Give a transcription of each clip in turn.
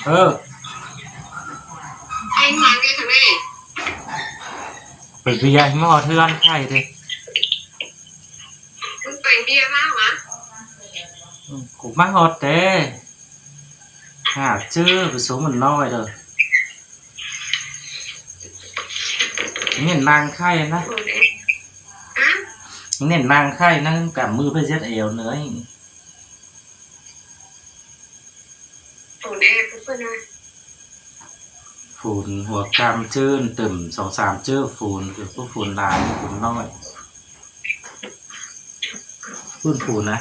ເອີ ໄປຫຍັງເດ້ທະເວ? ໄປເບຍໃຫ້ມາຮອດເຮືອນໄຂ່ເດ້. ມຶງໄປເບຍມາຫວາ? ອືມ ກູມາຮອດແຕ່ ຫາເຈີໄປສົ່ງມັນນ້ອຍເດີ. ເນັ້ນນາງໄຂ່ນະ ເນັ້ນນາງໄຂ່ນະ ກຳມືໄປເຈັດແອວເໜືອ. ໂຕແນບເພິ່ນນະ ຝົນຫົວຄ່ຳເຈີນເຕີມ ສອງສາມເຈີຝົນ ຄືພວກຝົນຫຼາຍຝົນນ້ອຍ ຟື້ນຟູນະ.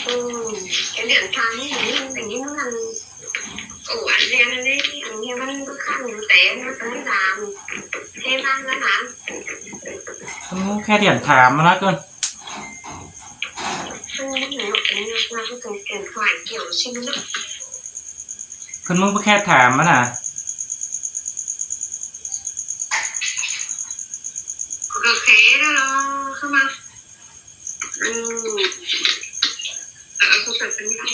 ອືມ ແຕ່ເລື່ອງທາງນີ້ ໄດ້ຍິນນຳ ໂອ້ ອັນເລື່ອງອັນນີ້ ອັນນີ້ມັນບໍ່ຄັນຢູ່ແຕ່ມັນເປັນລາມເທວານະນະ. ອືມ ແຄ່ດຽນຖາມມາລະກ່ອນ. ເພິ່ນ ມຶງບໍ່ແຄ່ຖາມມັນນະ. ໂອເຄແລ້ວເນາະ ເຂົ້າມາ. ອືມ ເອີ ເອີ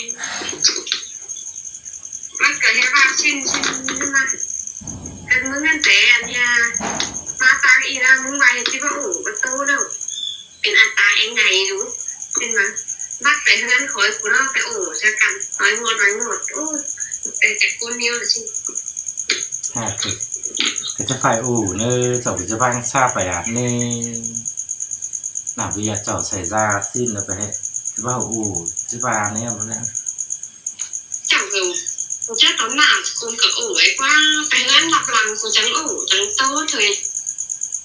ມັນກໍເຮັດວ່າຊິ້ນ ຊິ້ນມາ ເປັນມື້ນັ້ນແຕ່ອັນເນີ້ຍ ມາຕາອີນາ ມຶງວ່າເຮັດຊິບໍ່ໂອບໍ່ໂຕເນາະ. ເປັນອັດຕາເອງໄງຢູ່ ເຫັນບໍ່? ບັດໄປເຮືອນຂ້ອຍພຸ້ນເນາະ ໄປໂອ້ໃສ່ກັນ ນ້ອຍງອດ ນ້ອຍງອດ ໂອ້ຍ ແຕ່ ແຕ່ຄົນດຽວລະຊິ ຫາກ ກໍຈະໄປໂອ້ເນີ ເຈົ້າກໍຈະວາງຊາໄປອາບນ້ຳ ນ້ຳວຽດເຈົ້າໃສ່ຢາຊິນແລ້ວໄປໃຫ້ ຊິເວົ້າໂອ້ ຊິວ່າແນວນັ້ນ. ເຈົ້າເອີຍ ເຈົ້າຕອນໜ້າຄົນກໍໂອ້ໄອ້ກວ່າ ໄປເຮືອນຮັບຫຼັງ ກູຈັ່ງໂອ້ຈັ່ງໂຕເທີຍ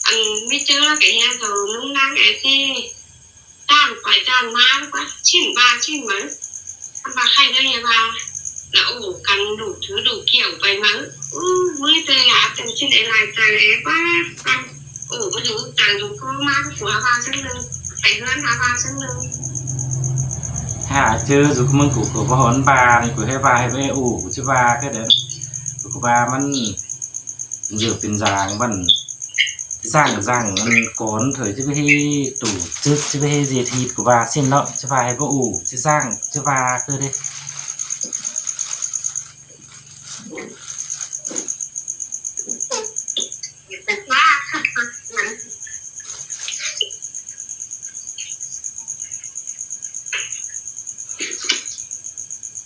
ອັນມີເຈີແລ້ວກໍແຮງເຂົາລຸງນາງແອເຕ້ ຈ້າງໄປຈ້າງມາແລ້ວກໍຊິ້ນວ່າຊິ້ນມາ ຄັນວ່າໃຄໄດ້ວ່າ ລະໂອ້ກັນດູຖືດູກ່ຽວໄປມາ ອື ມື້ແຕ່ອາເຕັມຊິ້ນໄອ້ຫຼາຍໃຈແອກວ່າ ໂອ້ ບໍ່ຖືກໃຈ ຢູ່ກໍມາກໍຫາວ່າຈັ່ງໜຶ່ງ ໄປເຮືອນຫາວ່າຈັ່ງໜຶ່ງ. ຫາເຈີສຸກມື້ ກູກໍບໍ່ຮອນບານ ກູເຮັດວ່າໃຫ້ໄປໂອ້ ກູຊິວ່າແຄ່ໃດ ກູວ່າມັນເຍອະເປັນຢ່າງ ມັນສ້າງ ສ້າງມັນກ່ອນເຖີຍ ຊິໄປເຮັດຕູ້ຈຶກ ຊິໄປເຮັດເສດຖີບ ກູວ່າຊິເນາະ ຊິວ່າໃຫ້ໄປໂອ້ ຊິສ້າງ ຊິວ່າຄືເດ້.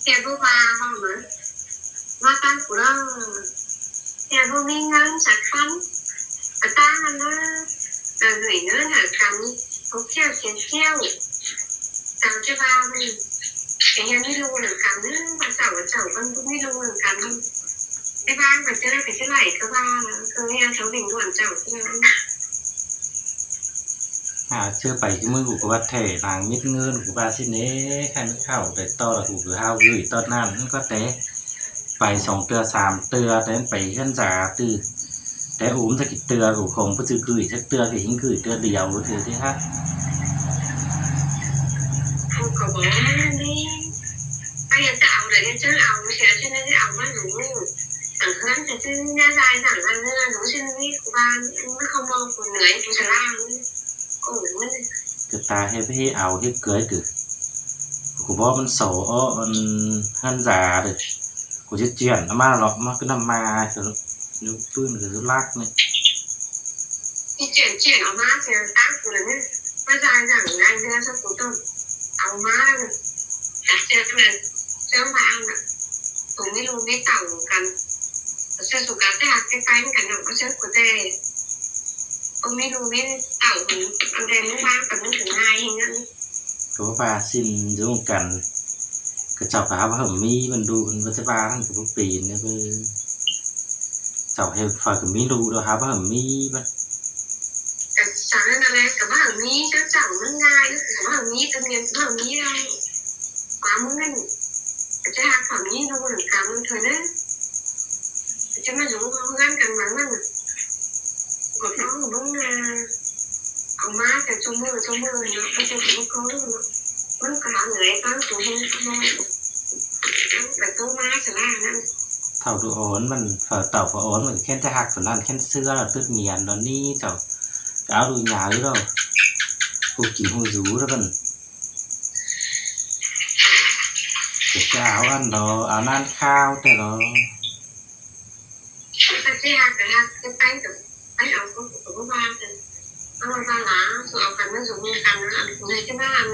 ແຕ່ບໍ່ວ່າເວົ້າມາ ມາຕັ້ງກູເດີ ແຕ່ບໍ່ມີເງິນຈັກຄຳ ກະຕ່າງຫັ້ນເດີ ເອີ ເງິນຫາຄຳ ຫົກແກ້ວເຈັດແກ້ວ ເຈົ້າຈະວ່າມັນ ແຕ່ຍັງມີລູກນຳກັນເດີ ວ່າເຈົ້າ ວ່າເຈົ້າມັນບໍ່ມີລູກນຳກັນ ໄປບ້ານໄປເຈີໄປຊິໄຫຼກໍວ່າ ເອີ ເຂົາເປັນດ່ວນເຈົ້າ ຫາເທື່ອໄປຄືມື້ ກູກໍວ່າແທ້ນາງມິດເງິນ ກູວ່າຊິເນ ຄັນເຂົ້າໄປຕໍ່ລະ ກູກໍຫາວື້ຍຕອນນັ້ນ ມັນກໍແຕ່ໄປສອງເທື່ອສາມເທື່ອ ແຕ່ໄປເຮືອນສາຕື່ ແຕ່ໂອມຈັກກິເທື່ອ ກູຄົງບໍ່ຈື່ກີ້ຈັກເທື່ອ ກໍເຫັນກີ້ເທື່ອດຽວ ເທື່ອທີ່ຫ້າ ເຂົາກໍບອກວ່ານີ້ ໄປເຮັດຈະເອົາ ແລ້ວເຮັດຈະເອົາ ເສຍຈະໄດ້ເອົາມາຫຍັງ ສັງເຮືອນຈະຊື້ແນວໃດ ສັງເຮືອນ ເຮືອນ ເຮັດຈັ່ງນີ້ ກູວ່າ ເຂົາມອງກູເໜືອ ກູສະລ່າງ ໂອ້ຍ ມັນ ກະຕາເຮັດ ເຮັດເອົາ ເຮັດເກີຍ ກູ ກູບອກມັນໂສ ອັນ ເຮືອນສາເດີ ກູຈະຈຽນເອົາມາເລາະ ມາຄືນ້ຳມາ ຢູ່ປືນຄືລັກນີ້ ອີຈຽນ ຈຽນເອົາມາ ເສຍຕັງກູລະນີ້ ມາຈ່າຍຫຍັງ ນາຍເຮືອນ ຊະກູຕ້ອງເອົາມາ ເສຍຂະໜາດເຊິ່ງວ່າ ອັນນະ ໂຕມີລູກມີເຕົ້າກັນ ເຊື່ອສູ່ກັນ ແຕ່ຫາກແຕ່ໄປນຳກັນເນາະ ບໍ່ເຊື່ອກູແຕ່ ບໍ່ມີລູກມີເຕົ້າ ອັນໃດມັນວ່າງກັນມັນກໍງ່າຍແຮງນັ້ນ ກໍວ່າຊິນຢູ່ກັນ ຂະເຈົ້າກໍຫາວ່າເຮົາມີມັນດູ ມັນບໍ່ຈະວ່າມັນກໍບໍ່ເປັນເດີ ເຈົ້າເຮັດ ຂ້ອຍກໍມີລູກແລ້ວ ຫາວ່າເຮົາມີມັນ ກໍສານັ້ນແຫຼະ ກໍວ່າເຮົາມີ ເຈົ້າ ເຈົ້າມັນງ່າຍ ກໍວ່າເຮົາມີ ກໍແມ່ນວ່າເຮົາມີແລ້ວ ວ່າມຶງນັ້ນ ຈະຫາຄວາມມີລູກນຳກັນເທື່ອເດີ ຈະມາຢູ່ເຮືອນກັນມັນນັ້ນ ກໍເອົາເບິ່ງນາ ເອົາມາແຕ່ຊຸມື້ ຊຸມື້ເນາະ ມັນຈະເປັນຄົນເນາະ ມັນກໍຫາເຫື່ອຍຟັງໂຕເຮງເນາະ ມັນກໍໂຕມາສະຫຼານັ້ນ ເຖົ້າດູອ່ອນ ມັນເຖົ້າ ເຖົ້າອ່ອນ ມັນແຄ່ນຈະຮັກຕົວນັ້ນ ແຄ່ນເຊື່ອລະ ຕຶດນຽນດອນນີ້ ເຈົ້າ ກໍເອົາດູຍາຢູ່ດອກ ຮູ້ກິນຮູ້ຢູ່ແລ້ວມັນ. ຈະເອົາອັນດອ ເອົານານຄາວແຕ່ດອ ກໍຊິຮັກກໍຮັກ ຈະໄປກໍໄປເອົາ ກໍບໍ່ວ່າກັນ. ເອົາວ່າຫຼາ ເອົາກັນມາຢູ່ນຳກັນນະ ອັນຜູ້ໃດຈະມາ ອັນ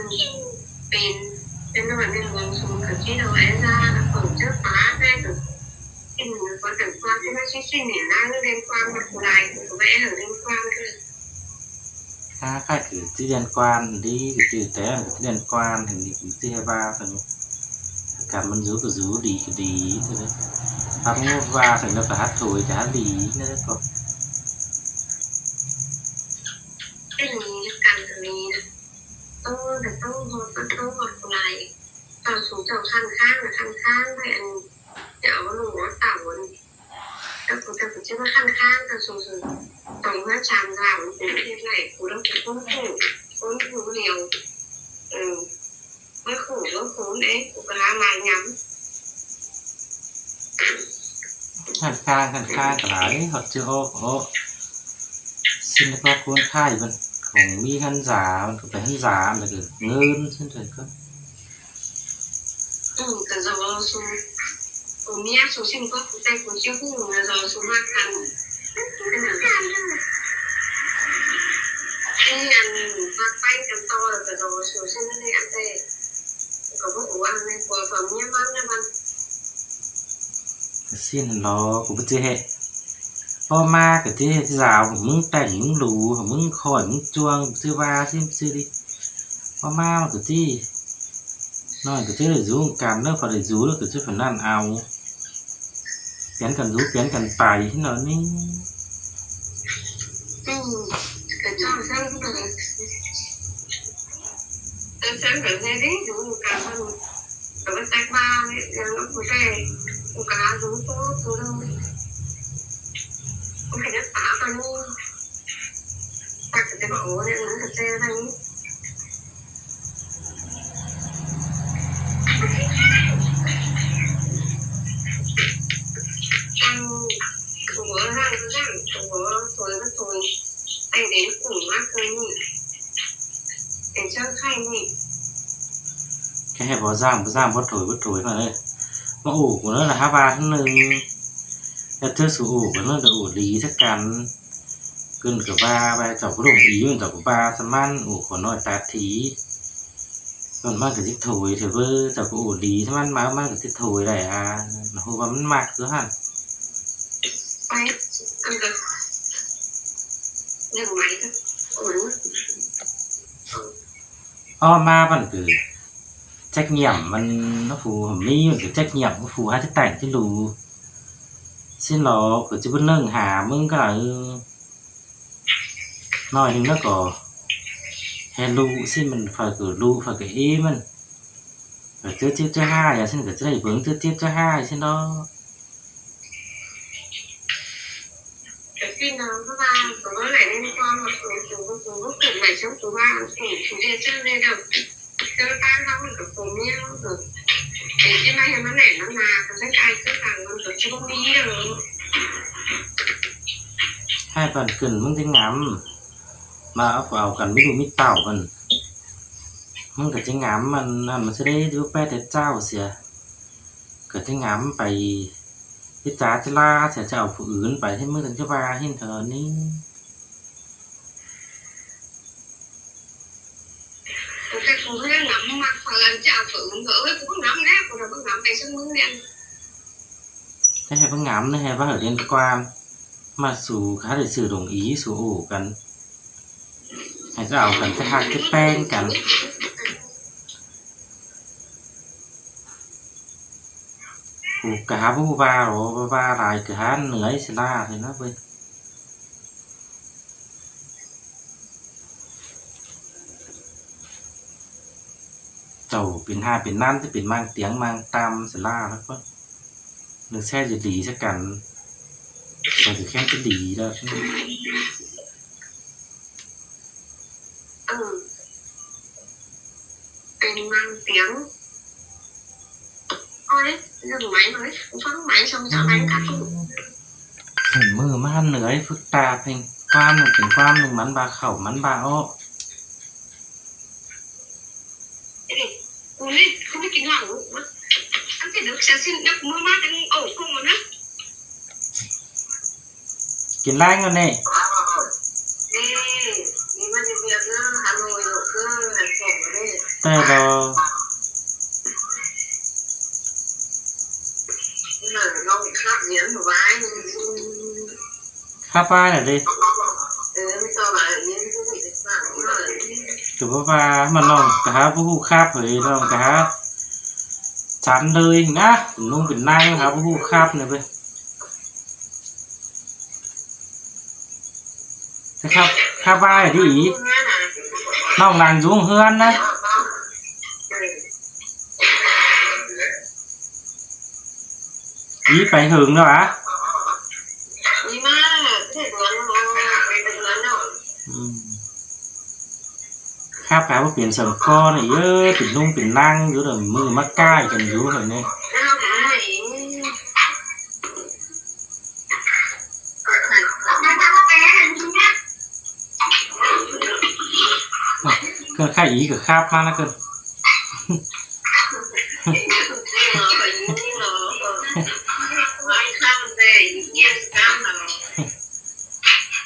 ເປັນ ເປັນລາງວັນໃນດວງສູງ ກໍຊິດອກ ແອນຊາ ແລ້ວກໍເຈີປາແທ້ກໍ ກິນກໍເຖິງວ່າຊິມາຊິຊິໜີນາ ເລື່ອງຄວາມມັກຫຼາຍ ກໍໄປເລື່ອງຄວາມເດີ. ຖ້າຂ້າຄືຊິເລື່ອງຄວາມດີ ຄືແຕ່ເລື່ອງຄວາມ ເຫັນດີຄືຊິໃຫ້ວ່າ ກຳມັນຢູ່ກໍຢູ່ ດີກໍດີ ເອີ ຖ້າບໍ່ວ່າ ແລ້ວກໍຮັດໂທຍ ກໍຮັດດີ ແລ້ວກໍ ເປັນມີກັນກໍມີນະ ໂຕກໍໂຕ ຮອດກໍໂຕ ຮອດຫຼາຍ ເຈົ້າສູ່ເຈົ້າຄັນຄ້າງນະ ຄັນຄ້າງໄວ້ ອັນ ຈະເອົາລູກເອົາເຕົ້າ ອັນ ແລ້ວກູເຈົ້າກໍຈະມາຄັນຄ້າງ ເຈົ້າສູ່ສອງເຮືອນສາມດາວ ມັນເປັນເຮັດໄດ້ ກູລະຄົນຮູ້ ຄົນຮູ້ດຽວ ເອີ ມາຂູ່ມາຄູນເດ້ ກູກໍຫາມາຍາມ ຄັນຄ້າງ ຄັນຄ້າງກໍຫຼາຍ ເຂົາຈະອອກ ເອົາ ຊິນພະຄູນຂາຍເພິ່ນ ຂອງມີຫັນສາ ມັນກໍໄປຫັນສາ ແລ້ວກໍເງິນ ຊັ້ນເຖິງກໍ ອືມ ກໍລອສູ່ ຜົວເມຍສູ່ຊິນພະຄູນ ແຕ່ກູຊິຮູ້ລະ ລໍສູ່ມັກກັນ ອັນ ມັກໄປກັນຕໍ່ ແລ້ວກໍລໍສູ່ຊິນນັ້ນແຫຼະ ອັນແຕ່ ກໍບໍ່ຮູ້ວ່າແມ່ນຜົວເຂົາເມຍມັນນະມັນ ກໍຊີ້ນລອ ກູບໍ່ຈື່ເຮັດ ພໍມາກໍຊິເຮັດສາວ ມຶງແຕ່ງ ມຶງຫຼູ ມຶງຄ້ອຍ ມຶງຈວງ ຊື່ວ່າຊິຊື່ດີ ພໍມາມັນກໍຊິ ນ້ອຍກໍຊິໄດ້ຢູ່ກັນເດີ ພໍໄດ້ຢູ່ແລ້ວກໍຊິຜູ້ນັ້ນເອົາ ປ່ຽນກັນຢູ່ ປ່ຽນກັນໄປເນາະນີ້. ອືມ ກໍເຈົ້າຊັ້ນ ເອີ ເຊິ່ງກໍເຮັດດີຢູ່ກັນ ກໍບໍ່ຈັກວ່າຫຍັງ ຜູ້ໃດ ຜູ້ກະຫາຢູ່ໂຕ ຜູ້ໜຶ່ງ ມັນກໍຍັງປາປານນີ້ ຈັກຊິມາໂອ້ຫຍັງ ມັນກໍແຈ້ໄປນີ້ ອັນ ໂຕນັ້ນກໍຊ່າງ ໂຕໂຕນີ້ກໍໂຕ ໄອ້ເດນກຸ້ງມາຄືນີ້ ເປັນເຊິ່ງໄຂ້ນີ້ ແຄ່ບໍ່ສ້າງ ບໍ່ສ້າງ ບໍ່ໂຖຍ ບໍ່ໂຖຍມາເລີຍ ມາໂອ້ກູເນີລະຫາວ່າອັນໜຶ່ງ ແລ້ວເທື່ອສູ່ໂອ້ກັນເນີ ແຕ່ໂອ້ດີຊະກັນ ເກີນກໍວ່າໄປ ເຈົ້າກໍລົງອີ ເຈົ້າກໍວ່າຊະມັນ ໂອ້ ຂໍນ້ອຍຕາຖີ ມັນ ມັນກໍຊິໂຖຍເທື່ອເວີ ເຈົ້າກໍໂອ້ດີຊະມັນ ມາ ມັນກໍຊິໂຖຍໄດ້ອາ ຮູ້ວ່າມັນມັກຢູ່ຫັ້ນ ໄປ ອັນກໍ ເລື່ອງໃໝ່ກໍ ໂອ້ຍ ອອກມາມັນຄືຈັກຫຍ້ຳມັນ ຜູ້ມີມັນຄືຈັກຫຍ້ຳ ຜູ້ຫາຈະແຕ່ງຈະຫຼູ ຊິຫຼອກກໍຈະບໍ່ເໜິ່ງຫາມຶງກໍລະ ໜ້ອຍໜຶ່ງແລ້ວກໍແຮລູຊິມັນ ໄຟກໍລູໄຟກໍເອມັນ ເຈີເຈັບເຈີຫາຍ ຈັ່ງຊັ້ນກໍຈະໄດ້ເບິ່ງເຈີເຈັບເຈີຫາຍຊິເນາະ. ກໍຄືນອນ ເພາະວ່າກໍບໍ່ໄດ້ເນັ້ນຄວາມວ່າສູງ ສູງ ສູງ ສູງ ໃໝ່ຊົງຕົວວ່າສູງ ສູງເດເຊີເດດອກ ເຈົ້າຕາເຮົາມັນກໍຜົວເມຍເຮົາກໍເປັນທີ່ມາໃຫ້ມັນແໜ້ນໜາ ກໍໃຊ້ກາຍຄືຫຼັງມັນກໍຊິບໍ່ມີເດີ ໃຫ້ປານຂຶ້ນ ມຶງຈະງາມ ມາເອົາ ເອົາກັນມີລູກມີເຕົ້າມັນ ມັນກໍຈະງາມ ມັນນັ້ນ ມັນຊິໄດ້ຢູ່ແປແຕ່ເຈົ້າເສຍ ກໍຈະງາມໄປ ພິຈາຈະລາ ຈະ ຈະເອົາຜູ້ອື່ນໄປ ໃຫ້ມຶງຈັ່ງຈະວ່າເຫັນເທົ່ານີ້ ແຕ່ກູເຮັດຫຍັງມັກເພິ່ນຈະເອົາຜູ້ອື່ນ ເອີຍ ກູນຳແນ່ ກູນຳ ມຶງນຳໄປຊະມຶງແນ່ ຈະໃຫ້ເພິ່ນງາມ ໃຫ້ວ່າເຮົາເດັ່ນກວ່າ ມາສູ່ຂ້າໄດ້ຊື້ດົງອີ ສູ່ໂອ້ກັນ ໃຫ້ເຈົ້າເອົາກັນ ຈະຮັກຈະແປງກັນ. ກູກະຫາບໍ່ວ່າ ບໍ່ວ່າຫຼາຍ ກະຫາເໜືອຍສະຫຼາເລີຍນະເວີຍ ເຈົ້າເປັນຫາເປັນນານ ຈະເປັນໝ່າງຕຽງໝ່າງຕ່ຳສະຫຼາເລີຍ ເບິ່ງແຊຈະດີຊະກັນ ແຊກະແຄນຈະດີແລ້ວ. ເອີ ເປັນນາງຕຽງ ເອີຍ ລືມໄໝເລີຍ ຟັງໄໝ ສອງສາມໄໝກະຕູ້ ເຫັນມື້ມາເໜືອຍ ຝຶກຕາເພັງ ຄວາມໜຶ່ງເປັນຄວາມໜຶ່ງ ມັນບາເຂົ້າ ມັນບາອອກ ເອີຍ ກູນີ້ ກູໄດ້ກິນເຫຼົ້າ ມາ ລູກສາວຊິຍົກມືມາ ຈັ່ງເອົາຂອງມານະ. ກິນແລງແລ້ວນີ້. ເອີ ນີ້ມັນເຮັດວຽກເດີ ຫາໜ່ວຍລູກເດີ ຫາຂອງມາເດີ. ແຕ່ບໍ່ ເອີ ນ້ອງຂັບຮຽນໄວ້. ຄາບປານະເດ້. ເອີ ມີຕໍ່ວ່າອີ່ຫຍັງຄືຊິຟັງເນາະ. ກໍບໍ່ວ່າ ມັນນ້ອງກໍຫາບໍ່ຮູ້ຄາບເລີຍ ນ້ອງກໍຫາສັນເລີຍນະ. ນຸ່ງເປັນນາງຫາບໍ່ຮູ້ຄາບນະເວີຍ. ຄາບ ຄາບປານະເດ້. ນ້ອງນັ່ງຢູ່ເຮືອນນະ. ອີ ໄປເຫິງແລ້ວຫວາ? ອີ ມາເຮັດງານແລ້ວ ໄປເຮັດງານແລ້ວ. ອືມ ຄາບກະບໍ່ເປັນສັງກໍນະ ເອີ ເປັນນຸ່ງເປັນນາງຢູ່ເດີ ມື້ມາກ້າຍກັນຢູ່ຫັ້ນແຫຼະ. ເກີດໃຄອີກະຄາບມານະເກີດ.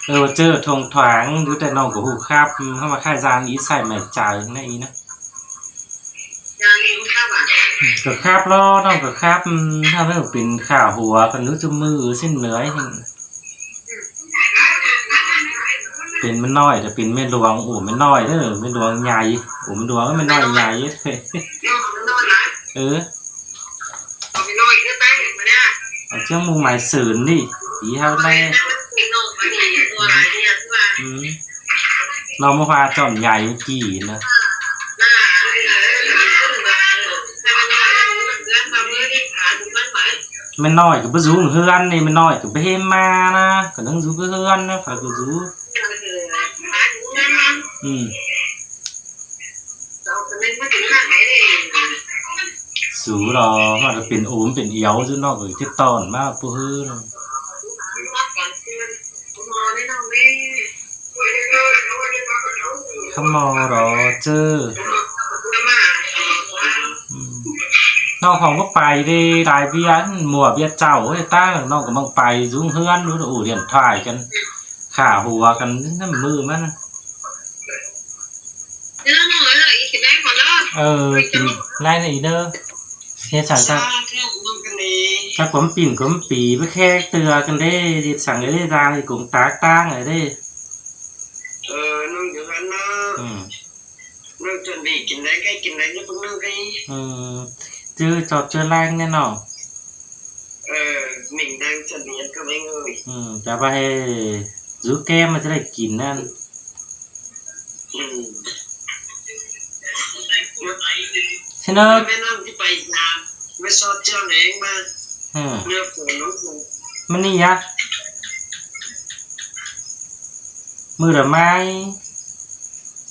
ເອີ ເຈີທົ່ງຖາງຢູ່ ແຕ່ນ້ອງກໍຮູ້ຄາບ ເຮົາວ່າຄ້າຍຈານອີໃສ່ແມ່ໃຈນະອີນະ. ກໍຄາບລະ ນ້ອງກໍຄາບ ຖ້າເປັນຂ້າຫົວກັນຢູ່ຊຸມມື້ຊິເໜືອຍ. ເປັນແມ່ນ້ອຍ ແຕ່ເປັນແມ່ຫຼວງ ໂອ້ ແມ່ນ້ອຍເດີ ແມ່ຫຼວງໃຫຍ່ ໂອ້ ແມ່ຫຼວງ ແມ່ນ້ອຍໃຫຍ່. ເອີ ເອົາເຈົ້າໝູ່ໝາຍເສີນນີ້ ປີເຮົາແລ. ອືມ ນ້ອງມາພາຈອມໃຫຍ່ເມື່ອກີ້ນະ. ແມ່ນ້ອຍກໍບໍ່ຢູ່ເຮືອນນີ້ ແມ່ນ້ອຍກໍບໍ່ເຫັນມານະ ກໍຍັງຢູ່ເຮືອນນະ ຂ້ອຍກໍຢູ່. ອືມ ສູດອກ ມັນກໍເປັນໂອມເປັນອຽວຢູ່ເນາະ ກໍຕິດຕໍ່ມາບໍ່ຮື. ຄຳໝໍລໍເຈີ ອືມ ນ້ອງຂອງບໍ່ໄປເດ້ ຫຼາຍເບຍ ມົວເບຍເຈົ້າເອີຍ ຕ່າງ ນ້ອງກໍມັງໄປຢູ່ເຮືອນ ໂອ້ ລຽນຖ່າຍກັນ ຂ້າຫົວກັນ ນຳມືມັນ. ເອີ ກິນໄດ້ນະອີເດີ ເຮັດສັງກັນ ຈັກກວມປິ່ນກວມປີ ໄປແຂກເຕືອກັນເດ້ ເຮັດສັງເດ້ ຈາງອີກກົງຕາກຕ່າງເດ້. ເອີ ນ້ອງຢູ່ຫັ້ນເນາະ ອືມ ນ້ອງຈະໄດ້ກິນໄດ້ ໃກ້ກິນໄດ້ຢູ່ເບິ່ງນ້ອງໄດ້. ອືມ ຈື່ຈອບຈື່ແລງແນ່ນ້ອງ. ເອີ ມິງນາງຈະລຽນກໍໄດ້ເອີຍ. ອືມ ຈະໄປໃຫ້ຢູ່ແກ້ມ ມັນຈະໄດ້ກິນນັ້ນ. ອືມ ຊິເນີ ແມ່ນ້ອງຊິໄປຍາມ ໄປຊອດເຈົ້າແຫຼງມາ. ອືມ ເລື່ອງຝົນ ມັນນີ້ຍະ ມື້ລະໄມ້.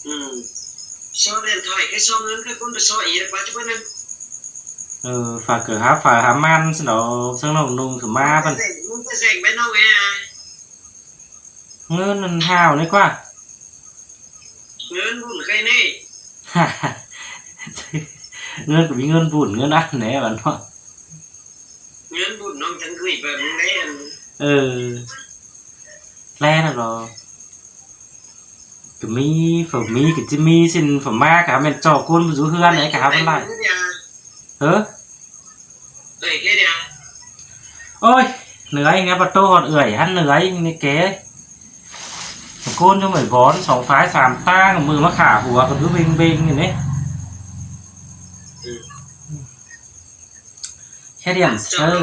ອືມ ຊອດແລ່ນຖອຍ ໃຫ້ຊອດເງິນ ໃຫ້ຄົນໄປຊອດອີກ ປັດຈຸບັນນັ້ນ. ເອີ ຝາກເກີດຫາຝາກຫາມັນຊັ້ນດອກ ເຊິ່ງນ້ອງນຸ່ງຂຶ້ນມາ ມັນແສງ ມັນແສງໄປນອກແອ. ເງິນນັ້ນຫ້າວນີ້ກວ່າ ເງິນບຸນໄຄນີ້ ເງິນກໍມີເງິນບຸນເງິນອັນແດ່ບັດເນາະ. ເງິນບຸນນ້ອງຈັ່ງຄືແບບນີ້ແຫຼະ. ເອີ ແລ່ນແລ້ວເນາະ ກໍມີ ເຂົາມີກໍຈະມີ ຊິນເຂົາມາກໍແມ່ນຈໍ້ກົ້ນຢູ່ເຮືອນໃດກໍຫາບໍ່ໄດ້. ເອີ ໂອ້ຍ ເໜືອຍແນວປະຕູຮອດເອື້ອຍຫັ້ນ ເໜືອຍນີ້ແກ ໂກນຢູ່ໝ້ອຍບອນ ສອງຝາຍສາມຕາງ ມືມາຂ້າຫົວກັນຢູ່ເບັງໆຢູ່ນີ້. ແຄ່ດຽນເຊີ ອືມ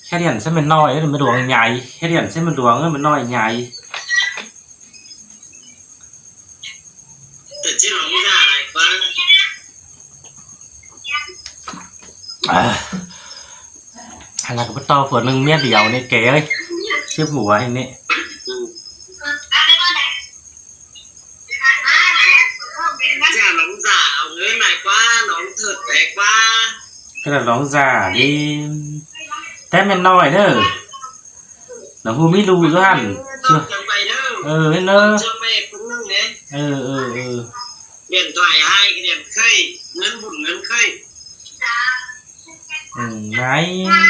ແຄ່ດຽນເຊີແມ່ນ້ອຍ ແມ່ຫຼວງໃຫຍ່ ແຄ່ດຽນເຊີແມ່ຫຼວງ ເອີ ແມ່ນ້ອຍໃຫຍ່. ແຕ່ເຈົ້າລອງດ່າຫຼາຍກວ່າ ອ່າ ອັນນັ້ນກໍບໍ່ຕໍ່ ຜົວໜຶ່ງເມຍດຽວນີ້ແກເອີຍ ເຈັບຫົວໃຫ້ນີ້. ອືມ ເຈົ້າລອງດ່າເອົາເງິນຫຼາຍກວ່າ ລອງເຖີດແປກວ່າ ກໍລອງດ່າດີ ແຕ່ແມ່ນ້ອຍເດີ. ລະຮູ້ມີລູກຢູ່ຫັ້ນ ເອີ ເດີ ເອີ ເອີ ເອີ ເອີ ເອີ ເປັນໄທອ້າຍກໍເປັນເຄີຍ ເງິນບຸນເງິນເຄີຍ. ໄດ້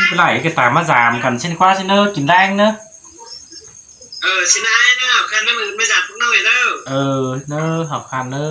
ບໍ່ໄດ້ກໍຕາມມາຢາມກັນເຊັ່ນຄວາຊິເນີ ກິນແລງເນີ. ເອີ ຊິນາຍເດີ ຄັນມື້ອື່ນມາຢາມພວກນ້ອຍເດີ. ເອີ ເນີ ຫາບຄັນເນີ.